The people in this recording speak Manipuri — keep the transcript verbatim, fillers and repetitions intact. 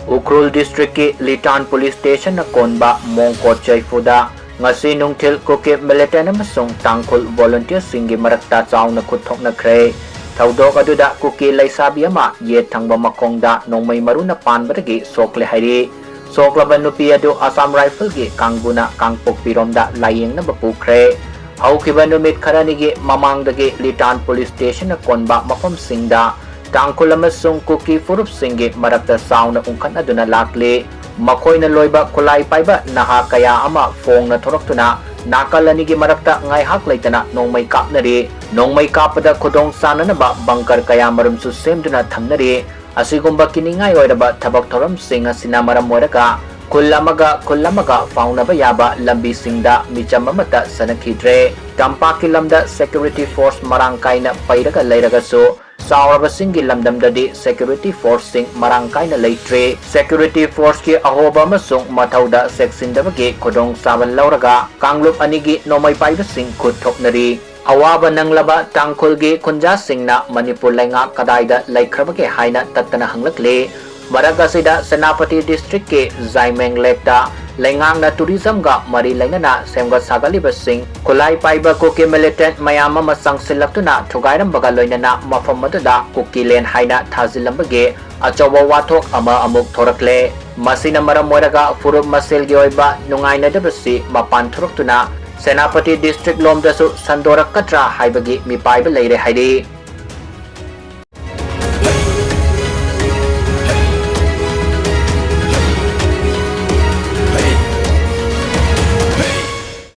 ꯎꯈ꯭ꯔꯨꯜ ꯗꯤꯁꯇ꯭ꯔꯤꯛꯀꯤ ꯂꯤꯇꯥꯟ ꯄꯨꯂꯤꯁ ꯁ꯭ꯇꯦꯁꯟꯅ ꯀꯣꯟꯕ ꯃꯣꯡꯀꯣꯠ ꯆꯩꯐꯨꯗ ꯉꯁꯤ ꯅꯨꯡꯊꯤꯜ ꯀꯨꯀꯤ ꯃꯤꯂꯤꯇꯦꯟꯠ ꯑꯃꯁꯨꯡ ꯇꯥꯡꯈꯨꯜ ꯚꯣꯂꯨꯟꯇꯤꯌꯔꯁꯤꯡꯒꯤ ꯃꯔꯛꯇ ꯆꯥꯎꯅ ꯈꯨꯠ ꯊꯣꯛꯅꯈ꯭ꯔꯦ꯫ ꯊꯧꯗꯣꯛ ꯑꯗꯨꯗ ꯀꯨꯀꯤ ꯂꯩꯁꯥꯕꯤ ꯑꯃ ꯌꯦꯠ ꯊꯪꯕ ꯃꯈꯣꯡꯗ ꯅꯣꯡꯃꯩ ꯃꯔꯨꯅ ꯄꯥꯟꯕꯗꯒꯤ ꯁꯣꯛꯂꯦ ꯍꯥꯏꯔꯤ꯫ ꯁꯣꯛꯂꯕ ꯅꯨꯄꯤ ꯑꯗꯨ ꯑꯁꯥꯝ ꯔꯥꯏꯐꯜꯒꯤ ꯀꯥꯡꯕꯨꯅ ꯀꯥꯡꯄꯣꯛꯄꯤꯔꯣꯝꯗ ꯂꯥꯌꯦꯡꯅꯕ ꯄꯨꯈ꯭ꯔꯦ꯫ ꯍꯧꯈꯤꯕ ꯅꯨꯃꯤꯠ ꯈꯔꯅꯤꯒꯤ ꯃꯃꯥꯡꯗꯒꯤ ꯂꯤꯇꯥꯟ ꯄꯨꯂꯤꯁ ꯁ꯭ꯇꯦꯁꯟꯅ ꯀꯣꯟꯕ ꯃꯐꯝꯁꯤꯡꯗ ꯇꯥꯡꯈꯨꯜ ꯑꯃꯁꯨꯡ ꯀꯨꯀꯤ ꯐꯨꯔꯨꯞꯁꯤꯡꯒꯤ ꯃꯔꯛꯇ ꯆꯥꯎꯅ ꯎꯪꯈꯠꯅꯗꯨꯅ ꯂꯥꯛꯂꯤ꯫ ꯃꯈꯣꯏꯅ ꯂꯣꯏꯕ ꯈꯨꯠꯂꯥꯏ ꯄꯥꯏꯕ ꯅꯍꯥ ꯀꯌꯥ ꯑꯃ ꯐꯣꯡꯅ ꯊꯣꯔꯛꯇꯨꯅ ꯅꯥꯀꯜ ꯑꯅꯤꯒꯤ ꯃꯔꯛꯇ ꯉꯥꯏꯍꯥꯛ ꯂꯩꯇꯅ ꯅꯣꯡꯃꯩ ꯀꯥꯞꯅꯔꯤ꯫ ꯅꯣꯡꯃꯩ ꯀꯥꯞꯄꯗ ꯈꯨꯗꯣꯡ ꯆꯥꯅꯅꯕ ꯕꯪꯀꯔ ꯀꯌꯥꯃꯔꯨꯝꯁꯨ ꯁꯦꯝꯗꯨꯅ ꯊꯝꯅꯔꯤ꯫ ꯑꯁꯤꯒꯨꯝꯕ ꯀꯤꯅꯤꯡꯉꯥꯏ ꯑꯣꯏꯔꯕ ꯊꯕꯛ ꯊꯧꯔꯝꯁꯤꯡ ꯑꯁꯤꯅ ꯃꯔꯝ ꯑꯣꯏꯔꯒ ꯈꯨꯜ ꯑꯃꯒ ꯈꯨꯜ ꯑꯃꯒ ꯐꯥꯎꯅꯕ ꯌꯥꯕ ꯂꯝꯕꯤꯁꯤꯡꯗ ꯃꯤꯆꯝ ꯑꯃꯠꯇ ꯆꯠꯅꯈꯤꯗ꯭ꯔꯦ꯫ ꯇꯝꯄꯥꯛꯀꯤ ꯂꯝꯗ ꯁꯦꯀ꯭ꯌꯨꯔꯤꯇꯤ ꯐꯣꯔꯁ ꯃꯔꯥꯡ ꯀꯥꯏꯅ ꯄꯩꯔꯒ ꯂꯩꯔꯒꯁꯨ, ꯆꯥꯎꯔꯕꯁꯤꯡꯒꯤ ꯂꯝꯗꯝꯗꯗꯤ ꯁꯦꯀ꯭ꯌꯨꯔꯤꯇꯤ ꯐꯣꯔꯁꯁꯤꯡ ꯃꯔꯥꯡ ꯀꯥꯏꯅ ꯂꯩꯇ꯭ꯔꯤ꯫ ꯁꯦꯀ꯭ꯌꯨꯔꯤꯇꯤ ꯐꯣꯔꯁꯀꯤ ꯑꯍꯣꯕ ꯑꯃꯁꯨꯡ ꯃꯊꯧꯗ ꯆꯦꯛꯁꯤꯟꯗꯕꯒꯤ ꯈꯨꯗꯣꯡꯆꯥꯕ ꯂꯧꯔꯒ ꯀꯥꯡꯂꯨꯞ ꯑꯅꯤꯒꯤ ꯅꯣꯡꯃꯩ ꯄꯥꯏꯕꯁꯤꯡ ꯈꯨꯠ ꯊꯣꯛꯅꯔꯤ꯫ ꯑꯋꯥꯕ ꯅꯪꯂꯕ ꯇꯥꯡꯈꯨꯜꯒꯤ ꯈꯨꯟꯖꯥꯁꯤꯡꯅ ꯃꯅꯤꯄꯨꯔ ꯂꯩꯉꯥꯛ ꯀꯗꯥꯏꯗ ꯂꯩꯈ꯭ꯔꯕꯒꯦ ꯍꯥꯏꯅ ꯇꯠꯇꯅ ꯍꯪꯂꯛꯂꯤ꯫ ꯃꯔꯛ ꯑꯁꯤꯗ ꯁꯦꯅꯥꯄꯇꯤ ꯗꯤꯁꯇ꯭ꯔꯤꯛꯀꯤ ꯖꯥꯏꯃꯦꯡ ꯂꯦꯛꯇ ꯂꯩꯉꯥꯛꯅ ꯇꯨꯔꯤꯖꯝꯒ ꯃꯔꯤ ꯂꯩꯅꯅ ꯁꯦꯝꯒꯠ ꯁꯥꯒꯠꯂꯤꯕꯁꯤꯡ ꯈꯨꯠꯂꯥꯏ ꯄꯥꯏꯕ ꯀꯨꯀꯤ ꯃꯤꯂꯤꯇꯦꯟꯠ ꯃꯌꯥꯝ ꯑꯃ ꯆꯪꯁꯤꯜꯂꯛꯇꯨꯅ ꯊꯨꯒꯥꯏꯔꯝꯕꯒ ꯂꯣꯏꯅꯅ ꯃꯐꯝ ꯑꯗꯨꯗ ꯀꯨꯀꯤꯂꯦꯟ ꯍꯥꯏꯅ ꯊꯥꯖꯤꯜꯂꯝꯕꯒꯤ ꯑꯆꯧꯕ ꯋꯥꯊꯣꯛ ꯑꯃ ꯑꯃꯨꯛ ꯊꯣꯔꯛꯂꯦ꯫ ꯃꯁꯤꯅ ꯃꯔꯝ ꯑꯣꯏꯔꯒ ꯐꯨꯔꯨꯞ ꯃꯁꯦꯜꯒꯤ ꯑꯣꯏꯕ ꯅꯨꯡꯉꯥꯏꯅꯗꯕꯁꯤ ꯃꯄꯥꯟ ꯊꯣꯔꯛꯇꯨꯅ ꯁꯦꯅꯥꯄꯇꯤ ꯗꯤꯁꯇ꯭ꯔꯤꯛ ꯂꯣꯝꯗꯁꯨ ꯁꯟꯗꯣꯔꯛꯀꯗ꯭ꯔꯥ ꯍꯥꯏꯕꯒꯤ ꯃꯤꯄꯥꯏꯕ ꯂꯩꯔꯦ ꯍꯥꯏꯔꯤ꯫